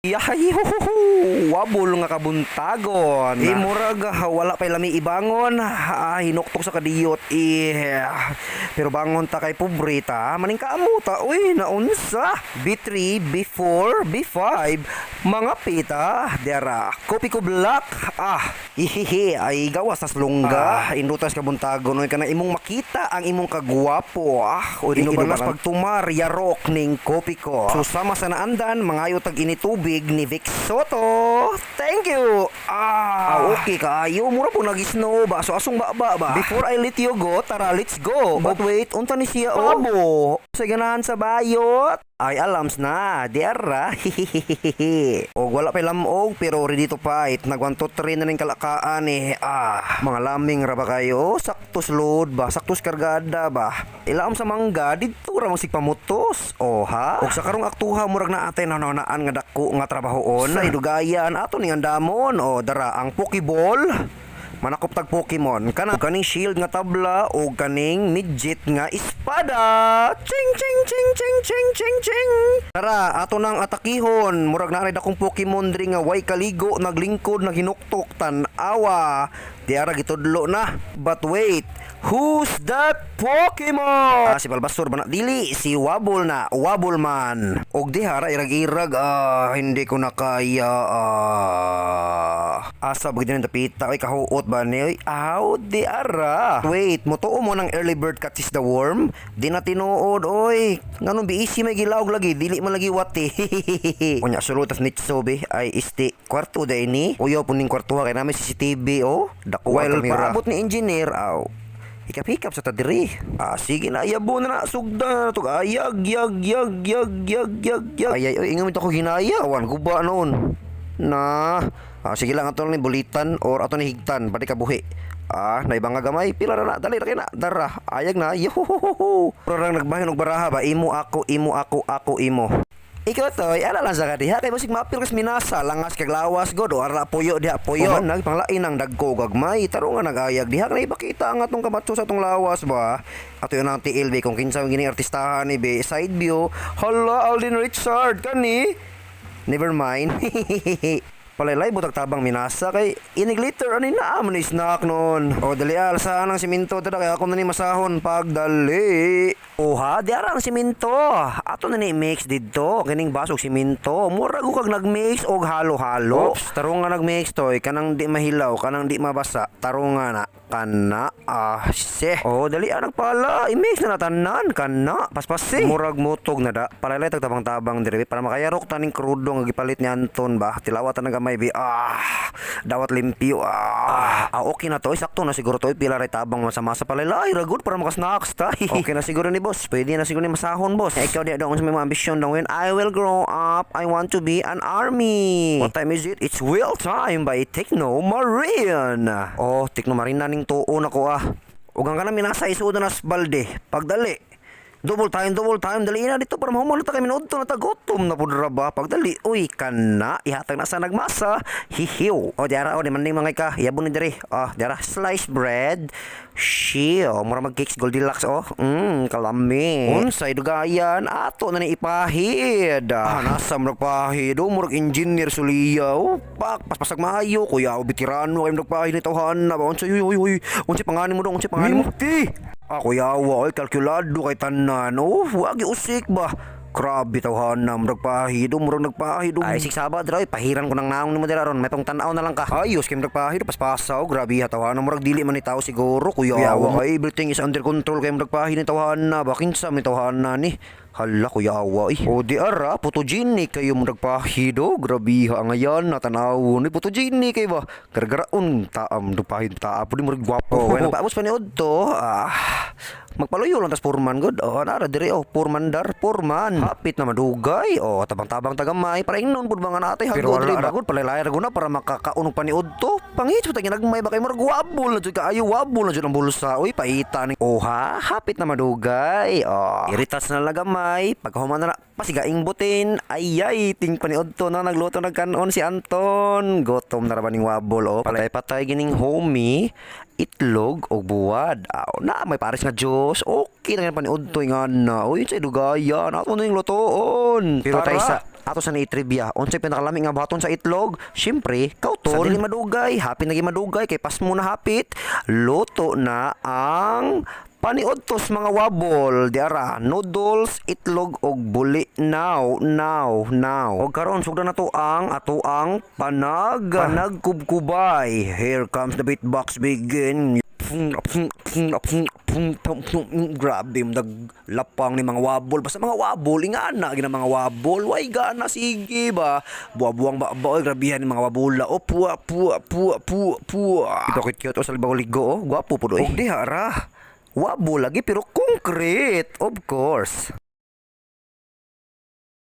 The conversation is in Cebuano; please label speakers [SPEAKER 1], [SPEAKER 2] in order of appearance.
[SPEAKER 1] Yahay, huhuhu, wabol nga kabuntagon. Eh, murag, wala pa'y lami ibangon. Ah, hinuktok sa kadiyot. Eh, pero bangon ta kay pobre ta. Maning kaamuta, uy, naunsa. B3, B4, B5, mga pita. Dera, kopi ko black. Ah, ihihi, ay gawas tas lungga. Ah, indutas kabuntagon, uy, kana imong makita ang imong kagwapo. Ah, uy, inubangas pagtumar, yarok ning kopi ko. So, sama sa naandan, mangayo tag initubig ni Vic Sotto. Thank you. Ah, okay kaayo. Mura po nag-snow ba? So, asong ba ba? Before I let you go, tara, let's go. But wait, unta ni siya, oh. Pabo. Sa ganahan sa bayot. Ay, alams na. Di ara. Hihihihi. Og wala pa lamog, pero ready to fight. Nag 1, 2, 3 na ning kalakaan eh. Ah, mga laming ra ba kayo? Saktos load ba? Saktos kargada ba? Ilaom sa mangga, didto ra mo pamutos. Oh, ha? Og sa karong aktuha, murag na atay nanonaan nga dako nga trabahoon. Sa idugayan, ato ning andamon. O, dara, ang Pokeball. Manakop tag Pokemon kana kaning shield nga tabla o kaning midget nga espada. Ching ching ching ching ching ching ching. Tara, ato nang atakihon. Murag naa dakong Pokemon diri nga way kaligo, naglingkod, naghinuktok, tan-awa. Di ara gitudlo na. But wait, who's that Pokemon? Ah, si Balbasur ba na? Dili, si Wabol na, Wabol man. Og di hara irag-irag, ah, hindi ko na kaya, ah. Asa ba gid dapita oy, kahuot ba ni oy? Aw, di ara. Wait, motuo mo ng early bird catches the worm? Di na tinuod oy. Nganong biisi may gilawg lagi, dili man lagi wati. Unya sulod tas nitso be ay isti kwarto day ni. Uyaw po ning kwarto kay namin CCTV oh. Dako. While paabot ni engineer aw. Hikap-hikap sa tadiri. Ah, sige na, ayabo na na, sugda na to. Ayag, yag, yag, yag, yag, yag, yag. Ay, ay, ay, ingat ako ginayawan. Guba noon. Na, ah, sige lang, ato ni bulitan or ato ni higtan, pati kabuhi. Ah, naibang nga gamay, pila ra na, dali ra kay na, dara, ayag na, yohohoho. Pero rang nagbahin og baraha ba, imo ako, imo ako, ako imo. Ikaw toy, ala lang sa kadiha kay basig maapil kas minasa, langas kag lawas god o ara puyo diha puyo. O man nagpanglain ang dagko gagmay, taro nga nagayag diha kay ipakita ang atong kamatso sa atong lawas ba. Ato yun ang tiil be kung kinsa gini artistahan ni be side view. Hala, Alden Richard kani. Never mind. Palaylay butag tabang minasa kay iniglitter ani na man ni snack noon. O dali al saan ang simento tada kay ako na ni masahon pagdali. Oha, di ara ang simento. Ato na ni mix didto kining basog simento. Mura ko kag nagmix og halo-halo. Oops, tarong nga nagmix toy kanang di mahilaw, kanang di mabasa. Tarong nga na kana ah se. Oh, dali ah nagpala. I-mix na na tanan kana. Paspasi. Murag mutog na da. Palaylay tag tabang-tabang diri para makayarok taning krudo nga gipalit ni Anton ba. Tilawat na gamay bi. Ah, dawat limpyo. Ah, ah okay na to. Sakto na siguro to. Pila ray tabang masa-masa palaylay. Ragod para makasnacks ta. Okay na siguro ni boss. Pwede na siguro ni masahon, boss. Eh, ikaw di dong sa may mga ambisyon dong. When I will grow up, I want to be an army. What time is it? It's Wheel Time by Techno Marine. Oh, Techno Marine na ning tuo na ko ah. Ug ang kanang minasa isuod na nas balde. Pagdali. Double time, dali na dito para mahuman na ta kay minuto na ta gutom na pud ra ba. Pagdali, uy, kana ihatag na sa nagmasa. Hihiw. O diara o di man mga ka, yabon ni diri. Ah, diara sliced bread. Shio, mura mag cakes Goldilocks oh. Kalami. Unsay dugayan ato na ni ipahid. Ah, nasa murag pahid oh, murag engineer suliya oh. Pak, paspasag maayo kuya, oh, veterano kay murag pahid ni tawhan na ba. Unsay uy uy uy. Unsay pangani mo dong, unsay pangani mo? Minti. Ah, kuyawa, oy, kalkulado kay tanan. Oh, wagi usik ba? Grabe tawhana, murag pahid, oh, murag nagpahid. Oh. Ay, sig saba dira, oy, pahiran ko ng naong nimo dira ron. May pang tan-aw na lang ka. Ayos kay murag pahid, paspasaw, grabe ha tawhana, murag dili man ni tao siguro, kuyawa. Kay everything is under control kay murag pahid ni tawhana, ba kinsa man ni tawhana ni? Hala, kuyawa eh. O di ara, photogenic kayo murag pahid, oh. Grabe ha ngayon, natanaw ni photogenic kay ba. Gargaraon taam do pahid taa pud murag gwapo. Oh, well, nagpaabos pa ni Odto. Ah, magpaluyo lang tas purman god. Oh, nara diri oh, purman dar, purman. Hapit na madugay. Oh, tabang-tabang tagamay para ingnon pud mga natay hagod diri ba god palaylay ra guna para makakaon og paniudto. Pangit pa ginagmay ba kay murag wabol na jud kaayo, wabol na jud ang bulsa. Uy, paita ni. Oh ha, hapit na madugay. Oh, iritas na lang gamay. Pagkahuman na pasigaing butin. Ay ay, ting paniudto na nagluto nagkanon si Anton. Gutom na ra ba ning wabol oh. Patay-patay gining homie itlog og buwad. Aw, na may pares nga juice. Okay na nga paniudto nga na. Uy, sa dugaya na ato ning lutoon. Pero tay sa Ato sa ni trivia, unsay pinakalami nga buhaton sa itlog? Syempre, kauton. Sa dili madugay, hapit na madugay kay pasmo na hapit. Luto na ang paniudtos, mga wabol. Diara, noodles, itlog og buli now, now, now. Og karon sugdan na to ang ato ang panagkubkubay. Here comes the beatbox begin. Grabe, lapang ni mga wabol. Basta mga wabol, ingana gina mga wabol. Way gana, sige ba. Buwa-buwang ba ba, oy, grabihan ni mga wabola. O puwa, puwa, puwa, puwa, puwa. Ito cute cute o sa ligo ligo, oh. Gwapo po doy. Og diha ra. Wabol lagi pero concrete, of course.